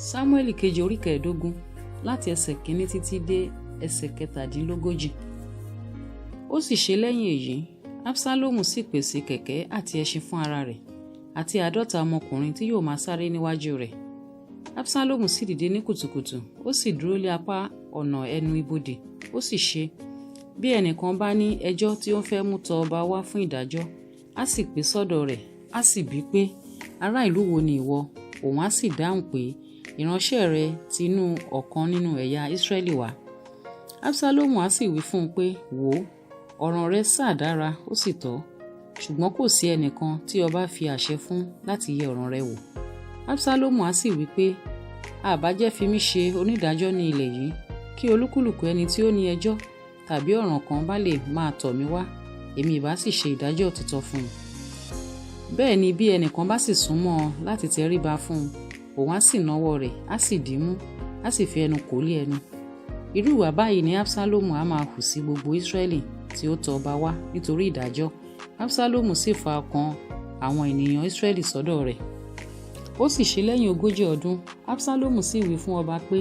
Sámúẹ́lì kejì orí 15 láti ẹsẹ̀ 1 títí dé ẹsẹ̀ 37. Ó sì ṣe lẹ́yìn èyí, Absalomu sì pèsè kẹ̀kẹ́ àti ẹṣin fún ara rẹ̀, àti 50 ọmọkùnrin tí yóò máa sáré níwájú rẹ̀. Absalomu sì dìde ní kùtùkùtù, ó sì dúró lé apá ọ̀nà ẹnu ibodè. Ó sì ṣe, bí ẹnìkan bá ní ẹjọ́ tí ó ń fẹ́ mú tọ ọba wá fún ìdájọ́, á sì pè sọ́dọ̀ rẹ̀, á sì bí pé, ará ìlú wo ni ìwọ? Òun á sì dáhùn pé, ìránṣẹ́ rẹ ti inú ọ̀kan nínú ẹ̀yà Ísírẹ́lì wá. Absalomu á sì wí fún un pé, wò ó, ọ̀ràn rẹ sá dára, ó sì tọ́, ṣùgbọ́n kò sí ẹnìkan tí ọba fi àṣẹ fún láti yẹ ọ̀ràn rẹ wò. Absalomu á sì wí pé, àbá jẹ́ fi mí ṣe onídàájọ́ ní ilẹ̀ yìí, kí olúkúlùkù ẹni tí ó ní ẹjọ́ tàbí ọ̀ràn kan bá lè máa tọ̀ mí wá, èmi ìbá sì ṣe ìdájọ́ òtítọ́ fún un. Bẹ́ẹ̀ ni bí ẹnìkan bá sì súnmọ́ ọ láti tẹríba fún un, òun á sì nawọ́ rẹ̀, á sì dìímú, á sì fi ẹnu kò lé ẹnu. Irú ìwà báyìí ni Absalomu á máa hù sí gbogbo Ísírẹ́lì tí ó tọ̀ ọba wá nítorí ìdájọ́. Absalomu sì fa ọkàn àwọn ènìyàn Ísírẹ́lì sọ́dọ̀ rẹ̀. Ó sì ṣe lẹ́yìn 40 ọdún, Absalomu sì wí fún ọba pé,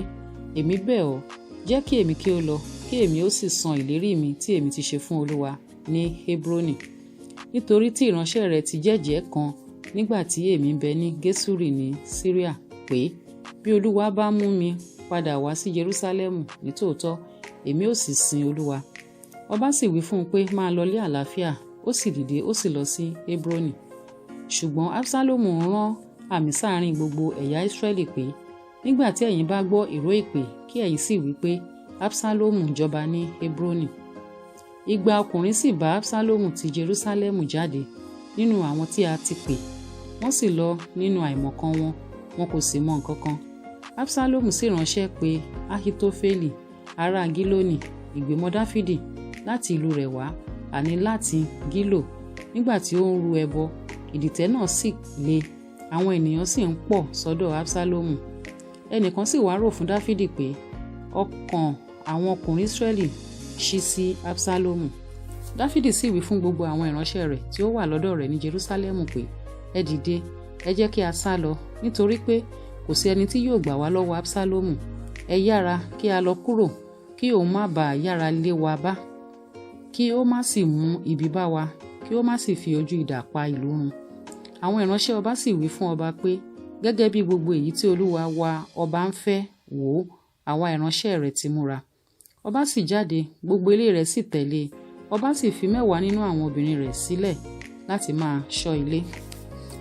èmi bẹ̀ ọ́, jẹ́ kí èmi kí ó lọ, kí èmi ó sì san ìlérí mi tí èmi ti ṣe fún Olúwa ní Hebroni. Nítorí tí ìránṣẹ́ rẹ̀ ti jẹ́jẹ̀ẹ́ kan nígbà tí èmi ń bẹ ní Gẹ́ṣúrì ní Síríà pé, bí Olúwa bá mú mi padà wá sí Jerúsálẹ́mù nítòótọ́, èmi ó sì sin Olúwa. Ọba sì wí fún un pé, máa lọ lé àlàáfíà. Ó sì dìde, ó sì lọ sí Hebroni. Ṣùgbọ́n Absalomu rán àmì sáàrin gbogbo ẹ̀yà Ísírẹ́lì pé, nígbà tí ẹ̀yin bá gbọ́ ìró ìpè, kí ẹ̀yin sì wí pé, Absalomu jọba ní Hebroni. 2 ọkùnrin sì bá Absalomu ti Jerúsálẹ́mù jáde nínú àwọn tí a ti pè. Wọ́n sì lọ nínú àìmọ̀kan wọn, wọn kò sì mọ nǹkan kan. Absalomu sì ránṣẹ́ pé Ahitofeli ará Gílónì, ìgbìmọ̀ Dáfídì, láti ìlú rẹ̀ wá, àní láti Gílò, nígbà tí ó ń rú ẹbọ. Ìdìtẹ̀ náà sì le, àwọn ènìyàn sì ń pọ̀ sọ́dọ̀ Absalomu. Ẹnìkan sì wá rò fún Dáfídì pé ọkàn àwọn ọkùnrin Ísírẹ́lì ṣí sí Absalomu. Dáfídì sì wí fún gbogbo àwọn ìránṣẹ́ rẹ̀ tí ó wà lọ́dọ̀ rẹ̀ ní Jerúsálẹ́mù pé, ẹ dìde, ẹ jẹ́ kí a sá lọ, nítorí pé kò sí ẹni tí yóò gbà wá lọ́wọ́ Absalomu. Ẹ yára kí a lọ kúrò, kí òun má bàa yára lé wa bá, kí ó má sì mú ibi bá wa, kí ó má sì fi ojú idà pa ìlú run. Àwọn ìránṣẹ́ ọba sì wí fún ọba pé, gẹ́gẹ́ bí gbogbo èyí tí Olúwa wa ọba ń fẹ́, wò ó, àwa ìránṣẹ́ rẹ̀ ti múra. Ọba sì jáde, gbogbo ilé rẹ̀ sì tẹ̀lé e. Ọba sì fi 10 nínú àwọn obìnrin rẹ̀ sílẹ̀ láti máa ṣọ́ ilé.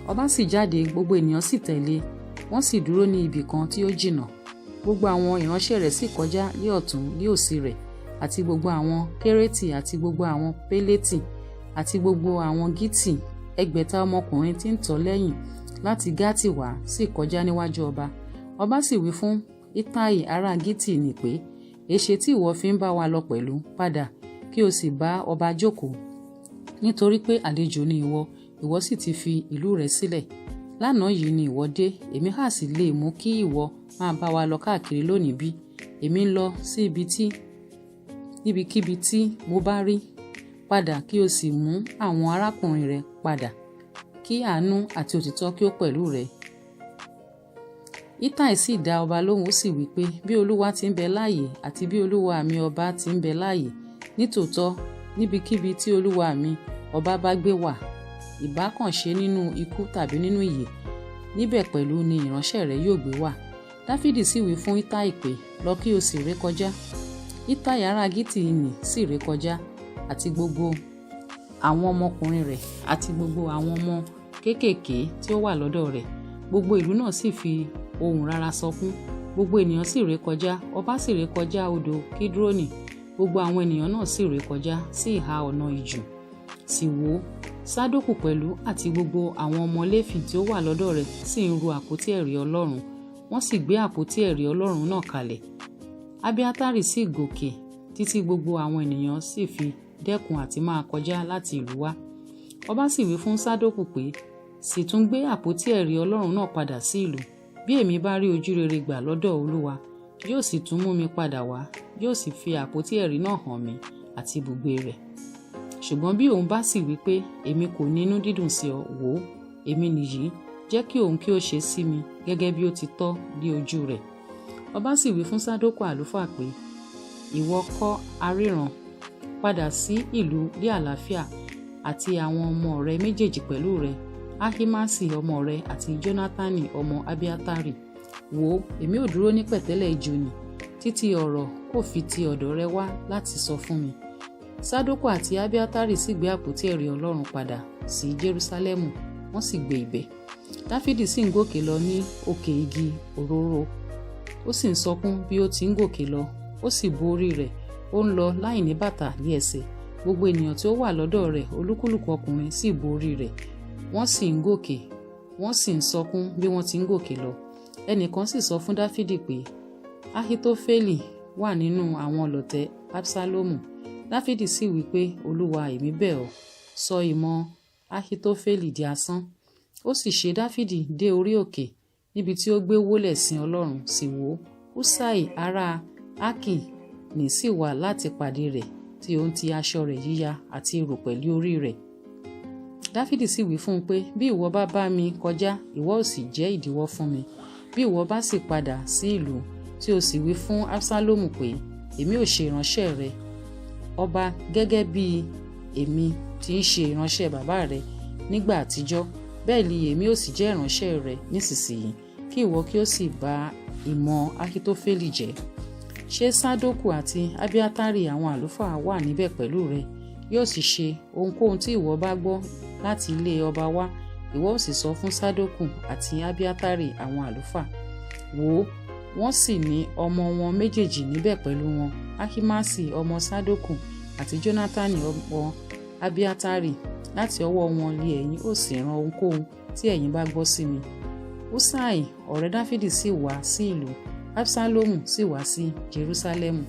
Ọba sì jáde, gbogbo ènìyàn sì tẹ̀lé e. Wọ́n sì dúró ní ibì kan tí ó jìnnà. Gbogbo àwọn ìránṣẹ́ rẹ̀ sì kọjá lé ọ̀tún lé òsì rẹ̀, àti gbogbo àwọn Kérétì àti gbogbo àwọn Pélétì àti gbogbo àwọn Gítì, 6,000 ọmọkùnrin tí ń tọ̀ lẹ́yìn láti Gátì wá sì kọjá níwájú ọba. Ọba sì wí fún Itai ará Gítì nì pé, èéṣe tí ìwọ fi ń bá wa lọ pẹ̀lú? Padà, kí o sì bá ọba jókòó, nítorí pé àlejò ni ìwọ, ìwọ sì ti fi ìlú rẹ sílẹ̀. Lánàá yìí ni ìwọ dé, èmi hà sì lè mú kí ìwọ máa bá wa lọ káàkiri lónìí bí? Èmi ń lọ sí ibikíbi tí mo bá rí. Padà kí o sì mú àwọn arákùnrin rẹ padà, kí àánú àti òtítọ́ kí ó pẹ̀lú rẹ. Itai sì dá ọba lóhùn, ó sì wí pé, bí Olúwa ti ń bẹ láàyè àti bí Olúwa mi ọba ti ń bẹ láàyè, nítòótọ́ níbikíbi tí Olúwa mi ọba bá gbé wà, ìbá kàn ṣe nínú ikú tàbí nínú ìyè, níbẹ̀ pẹ̀lú ni ìránṣẹ́ rẹ yóò gbé wà. Dáfídì sì wí fún Itai pé, lọ kí o sì rékọjá. Itai ará Gítì nì sì rékọjá, àti gbogbo àwọn ọmọkùnrin rẹ̀ àti gbogbo àwọn ọmọ kéékèèké tí ó wà lọ́dọ̀ rẹ̀. Gbogbo ìlú náà sì fi ohùn rara sọkún. Gbogbo ènìyàn sì rékọjá, ọba sì rékọjá odò Kídrónì. Gbogbo àwọn ènìyàn náà sì rékọjá sí ìhà ọ̀nà ijù. Sì wò, Sádókù pẹ̀lú àti gbogbo àwọn ọmọ Léfì tí ó wà lọ́dọ̀ rẹ̀ sì ń ru àpótí ẹ̀rí Ọlọ́run. Wọ́n sì gbé àpótí ẹ̀rí Ọlọ́run náà kalẹ̀. Abiatari sì gòkè títí gbogbo àwọn ènìyàn sì fi dẹ́kun àti máa kọjá láti ìlú wá. Ọba sì wí fún Sádókù pé, sì tún gbé àpótí ẹ̀rí Ọlọ́run náà padà sí ìlú. Bí èmi bá rí ojú rere gbà lọ́dọ̀ Olúwa, yóò sì tún mú mi padà wá, yóò sì fi àpótí ẹ̀rí náà hàn mí àti ibùgbé rẹ̀. Ṣùgbọ́n bí òun bá sì wí pé, èmi kò ní inú dídùn sí ọ, wò ó, èmi nìyí, Jẹ́ kí òun kí ó ṣe sí mi gẹ́gẹ́ bí ó ti tọ́ ní ojú rẹ̀. Ọba sì wí fún Sádókù àlùfáà pé, ìwọ kọ́ aríran, padà sí ìlú ní àlàáfíà, àti àwọn ọmọ rẹ méjèèjì pẹ̀lú rẹ, Ahimasi ọmọ rẹ àti Jónátánì ọmọ Abiatari. Wò ó, èmi ò dúró ní pẹ̀tẹ́lẹ̀ ijù nì títí ọ̀rọ̀ kò fi ti ọ̀dọ̀ rẹ wá láti sọ fún mi. Sádókù àti Abiatari sì gbé àpótí ẹ̀rí Ọlọ́run padà sí Jerúsálẹ́mù, wọ́n sì gbé ibẹ̀. Dáfídì sì ń gòkè lọ ní òkè igi òróró, ó sì ń sọkún bí ó ti ń gòkè lọ, ó sì bo orí rẹ̀, ó ń lọ láì ní bàtà ní ẹsẹ̀. Gbogbo ènìyàn tí ó wà lọ́dọ̀ rẹ̀, olúkúlùkù ọkùnrin sì bo orí rẹ̀, wọ́n sì ń gòkè, wọ́n sì ń sọkún bí wọ́n ti ń gòkè lọ. Ẹnìkan sì sọ fún Dáfídì pé Ahitofeli wà nínú àwọn ọlọ̀tẹ̀ Absalomu. Dáfídì sì wí pé, Olúwa, èmi bẹ̀ ọ́, sọ ìmọ̀ Ahitofeli di asán. Ó sì ṣe, Dáfídì dé orí òkè níbi tí ó gbé wólẹ̀ sin Ọlọ́run, sì wò, Húṣáì ará Ákì ní sì wá láti pàdé rẹ̀, tí ó ń ti aṣọ rẹ̀ yíya àti erùpẹ̀ lé orí rẹ̀. Dáfídì sì wí fún un pé, bí ìwọ bá bá mi kọjá, ìwọ ò sì jẹ́ ìdíwọ́ fún mi. Bí ìwọ bá sì padà sí ìlú, tí o sì wí fún Absalomu pé, èmi ò ṣe ìránṣẹ́ rẹ, ọba, gẹ́gẹ́ bí èmi ti ń ṣe ìránṣẹ́ bàbá rẹ nígbà àtijọ́, bẹ́ẹ̀ ni èmi ò sì jẹ́ ìránṣẹ́ rẹ nísinsìnyí, kí ìwọ kí ó sì bà ìmọ̀ Ahitofeli jẹ́. Ṣé Sádókù àti Abiatari àwọn àlùfáà wà níbẹ̀ pẹ̀lú rẹ? Yóò sì ṣe, ohunkóhun tí ìwọ bá gbọ́ láti ilé ọba wá, ìwọ ó sì sọ fún Sádókù àti Abiatari àwọn àlùfáà. Wò ó, wọ́n sì ní ọmọ wọn méjèèjì níbẹ̀ pẹ̀lú wọn, Ahimasi ọmọ Sádókù àti Jónátánì ọmọ Abiatari. Láti ọwọ́ wọn li ẹ̀yin ó sì rán ohunkóhun tí ẹ̀yin bá gbọ́ sí mi. Húṣáì ọ̀rẹ́ Dáfídì sì wá sí ìlú, Absalomu sì wá sí Jerúsálẹ́mù.